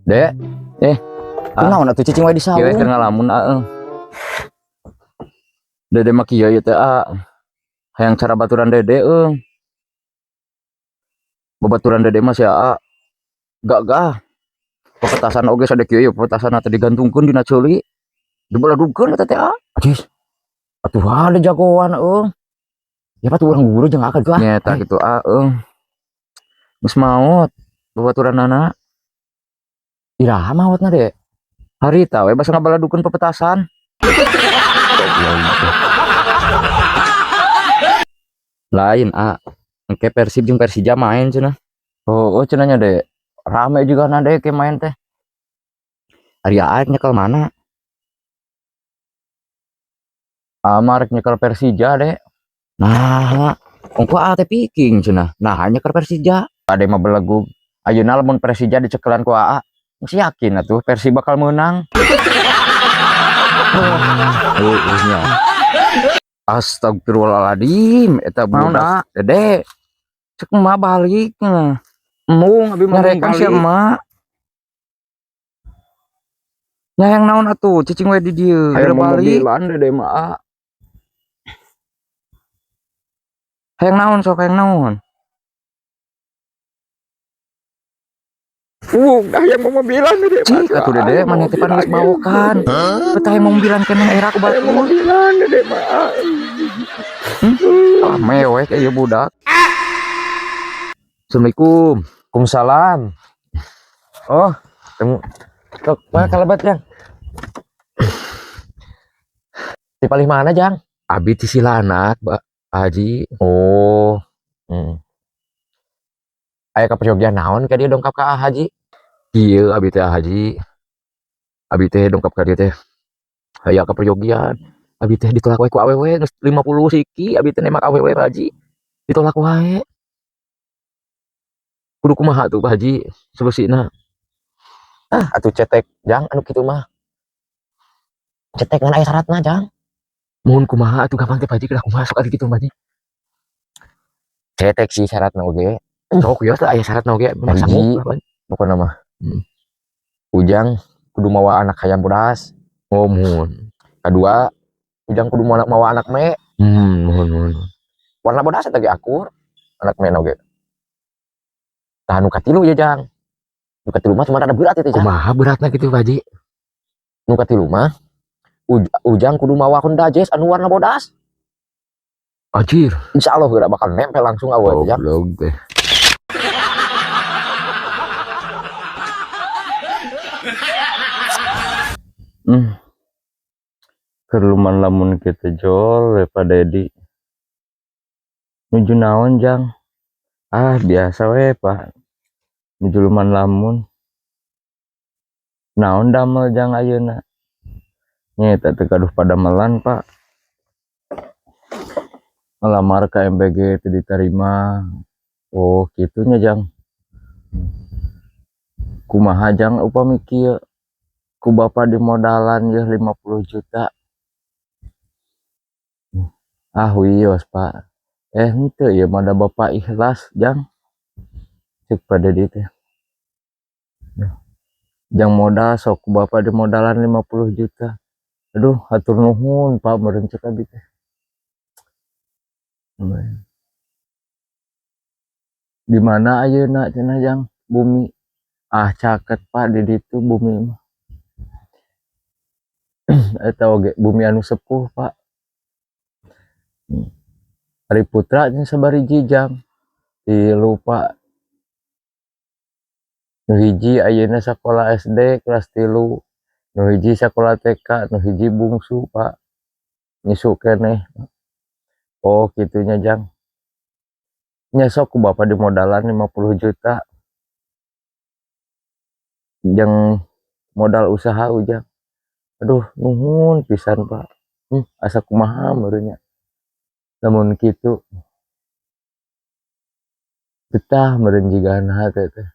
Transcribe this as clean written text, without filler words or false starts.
Dek, Eh, kunaon atuh cicing wae di kieu saung? Keur ngalamun ah. Dede mah kieu ieu teh ah. Hayang cara baturan Dede euy. Babaturan Dede mah sia ah. Gagah. Pepetasan oge sade kieu pepetasan teh digantungkeun dina ceuli. Dibeladugkeun eta teh ah. Ajis. Atuh ada jagoan euy. Ya patuh urang guru jeung akal tuh ah. Nyeta kitu ah euy. Geus maot babaturanana. Iraha maotna, Dek? Harita we basa ngabaladukeun pepetasan. Lain ah. Engke Persib jeung Persija main cenah. Oh, oh cenah nya, Dek. Rame juga na Dek ke main teh. Ari Aa nyekel mana? Amar nyekel Persija, Dek. Nah, ongko Aa teh piking cenah. Nah, nyekel Persija. Ade mah belegug. Ayeuna lamun Persija dicekelan ku Aa, geus yakin atuh Persib bakal meunang. Heueuh nya. Astagfirullahaladzim, eta budak Dede. Cek emak balik nah. Embung abi mah Nyarekan si balik. Emak. Nya hayang naon atuh cicing we di dieu. Hayang Geura balik. mobilan Dede mah ah. Hayang naon sok, hayang naon? Dah hayang mobilan Dede mah. Cik atuh Dede maneh teh pan geus bawokan. Betah hayang mobilan keneh era ku Hayang batur. Mobilan Dede mah. Ah mewek ieu budak. Assalamualaikum. Waalaikumsalam. Oh, temu. Tok, mana kalebat, Jang? Di palih mana, Jang? Abi ti Silanak, Pak Haji. Oh. Aya kaperyogian naon ka dieu dongkap ka Haji? Ieu abi teh Haji. Abi teh dongkap ka dieu teh. Aya kaperyogian. Abi teh ditolak wae ku awewe geus 50 siki abi teh nembak awewe, Pak Haji. Ditolak wae. Kudu kumaha tuh, Pak Haji, solusina? Ah, atuh cetek, Jang, anu kitu mah. Cetek ngan aya syaratna, Jang. Mun kumaha atuh gampang teh, Pak Haji, kedah kumaha sok atuh kitu, Pak Haji. Cetek sih syaratna oge. Sok ya teh aya syaratna oge mah Hiji. sanggup lah, Pak. Pokona mah. Ujang kudu mawa anak hayam bodas. Oh, muhun. Kadua, Ujang kudu mawa anak me. Muhun muhun. Warna bodas eta ge akur. Anak me oge. Tah nu katilu ya, Jang. Nu katilu mah cuma ada berat itu, Jang. Kumaha beratna kitu, Pak Haji? Nu katilu mah Ujang kudu mawa Honda Jazz anu warna bodas. Anjir. Insyaallah geura bakal nempel langsung awewe, Jang. Goblok teh. Keluman lamun kita jol we Pak Dedi. Nuju naon, Jang? Ah, biasa we, Pak. Nuju luman lamun. Naon damel Jang ayeuna? Nya eta teh gaduh padamelan, Pak. Ngelamar ke MBG teu diterima. Oh, kitunya, Jang. Kumaha Jang upami kieu? Ku bapak dimodalan yeuh 50 juta. Ah wios, Pak. Henteu ieu mah da bapak ikhlas, Jang. Cek Pak Dedi teh. Jang modal sok ku bapak dimodalan 50 juta. Aduh, hatur nuhun, Pak, meureun cek abi teh. Di mana ayeuna cenah, Jang, bumi? Ah caket, Pak, di ditu bumi mah. Eta oge bumi anu sepuh, Pak. Ari putra nya sabariji, Jang. Tilu, Pak. Nu hiji ayeuna sakola SD kelas 3, nu hiji sakola TK, nu hiji bungsu, Pak. Nyusu keneh. Oh, kitunya, Jang. Nya sok ku bapak dimodalan 50 juta. Jang modal usaha Ujang. Aduh, nuhun pisan, Pak. Asa kumaha meureun nya. Lamun kitu. Betah meureun jigana hate teh.